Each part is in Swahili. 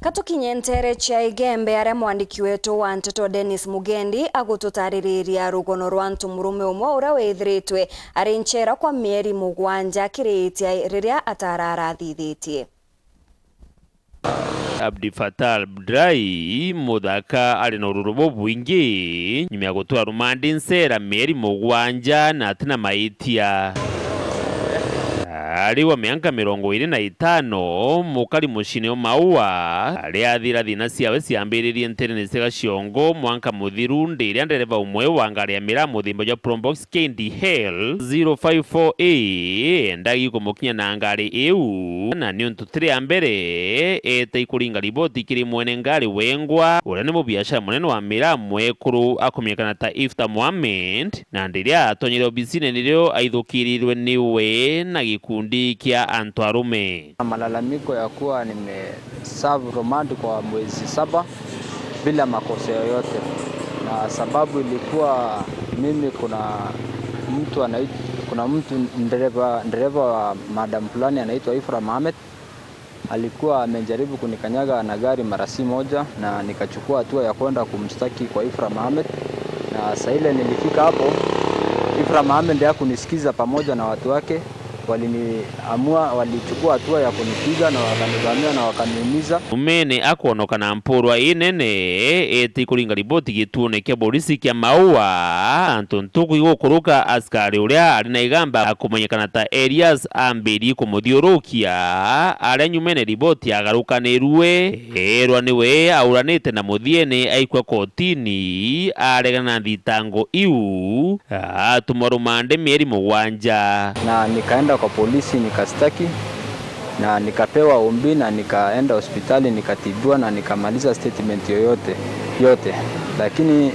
Katukinye ntere chia igembe aria mwandiki wetu wa nteto Dennis Mugendi agututaririria rugono rwa ntumurume umwe uria withiritwe ari nchera kwa mieri mugwanja akiritia riria atararathithitie. Abdi Fatah Abdullahi muthaka ari na ururu bubwingi nyuma ya gutura rumandi nsera mieri mugwanja na atina maitia. Ari wa miaka 25 mukali mushini o maua aria athira thina ciawe ciambiririe nterene cia Gaciongo mwanka muthiru ndiria ndereva umwe wa ngari ya miraa muthimba jwa Probox KDL 054A endagi kumukinya na ngari iu na ni untu tiri ya mbere ete ikuringa riboti kiri mwene ngari wengwa uria ni mubiashara munene wa miraa mwekuru akumenyekana ta Ifta Mohamed na ndiria atonyire obisine nirio aithukirirwe niwe na gikundi kia antu arume. Malalamiko ya kuwa nimeserve remand kwa mwezi 7 bila makosa yoyote, na sababu ilikuwa mimi kuna mtu ndereva wa madam fulani anaitwa Ifra Mohamed alikuwa amejaribu kunikanyaga na gari mara si moja, na nikachukua hatua ya kwenda kumstaki kwa Ifra Mohamed, na saa ile nilifika hapo Ifra Mohamed hakunisikiza pamoja na watu wake. Waliniamua, walichukua hatua ya kunipiga na wakanivamia na wakaniumiza. Umene akuonoka na mpurwa inene eti kuringa riboti gituone kia polisi kia Maua antu ntuku igukuruka askari uria ari na igamba akumenyekana ta Elias ambiri kumuthiurukia aria nyumene riboti agarukanirwe erwa niwe auranite na muthiene aikwa kotini aregana na thitango iu atumwa rumande mieri 7. Na nikaenda kwa polisi nikastaki na nikapewa ombi na nikaenda hospitali nikatibiwa na nikamaliza statement yoyote yote, lakini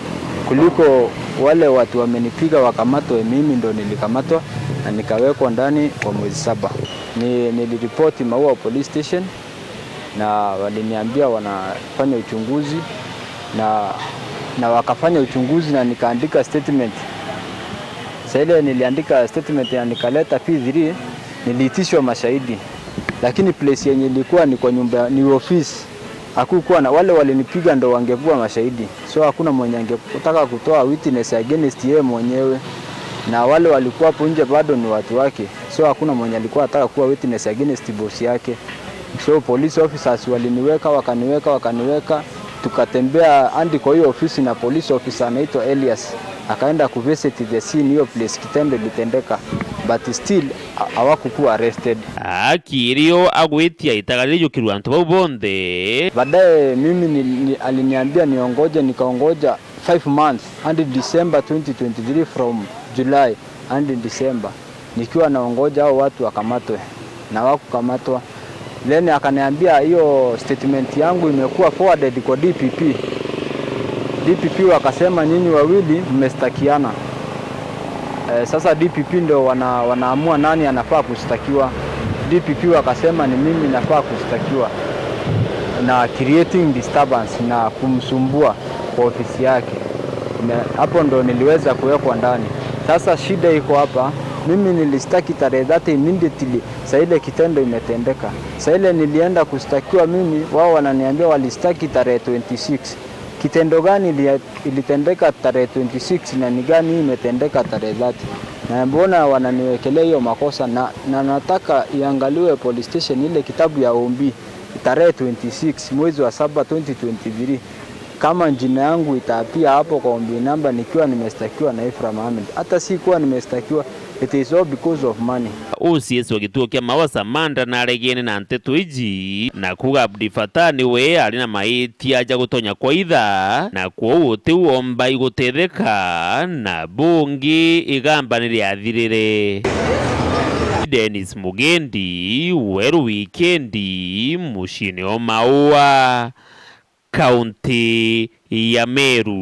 kuliko wale watu wamenipiga wakamatwe, mimi ndo nilikamatwa na nikawekwa ndani kwa mwezi 7. Niliripoti Maua Police Station na waliniambia wanafanya uchunguzi na wakafanya uchunguzi na nikaandika statement. Sasa ile niliandika statement na nikaleta P3, niliitishwa mashahidi, lakini place yenye ilikuwa ni kwa nyumba, ni office. Hakukuwa na wale walinipiga ndo wangekuwa mashahidi, so hakuna mwenye angetaka kutoa witness against yeye mwenyewe, na wale walikuwa hapo nje bado ni watu wake, so hakuna mwenye alikuwa anataka kuwa witness against boss yake. So police officers waliniweka wakaniweka, tukatembea hadi kwa hiyo ofisi na police officer anaitwa Elias akaenda kuvisit the scene, hiyo place kitendo ilitendeka, but still hawakukuwa arrested. Akirio agwitia itagaririukirwa antu bau bonthe. Baadaye mimi aliniambia niongoje, nikaongoja 5 months hadi December 2023, from July hadi December nikiwa naongoja hao watu wakamatwe na hawakukamatwa. Then akaniambia hiyo statement yangu imekuwa forwarded kwa DPP. DPP wakasema nyinyi wawili mmestakiana. Sasa DPP ndo wanaamua nani anafaa kushtakiwa. DPP wakasema ni mimi nafaa kushtakiwa na creating disturbance na kumsumbua kwa ofisi yake. Hapo ndo niliweza kuwekwa ndani. Sasa shida iko hapa, mimi nilistaki tarehe 30 immediately saa ile kitendo imetendeka. Saa ile nilienda kushtakiwa mimi, wao wananiambia walistaki tarehe 26. Kitendo gani ilitendeka tarehe 26 na ni gani imetendeka tarehe 30? Na mbona wananiwekelea hiyo makosa? Na nataka iangaliwe police station ile kitabu ya ombi tarehe 26 mwezi wa 7 2023, kama jina yangu itaapia hapo kwa ombi namba nikiwa nimestakiwa na Ifra Mohamed. Hata sikuwa nimestakiwa, it is all because of money. OCS wa gituo kia Maua Samanda na aregene na nteto iji na kuga Abdi Fatah niwe ari na maitia aja gutonya kwa itha na kwoguo ti uomba igutetheka na bungi igamba niriathirire. Dennis Mugendi, Weru Wikendi, muciini o Maua, kaunti ya Meru.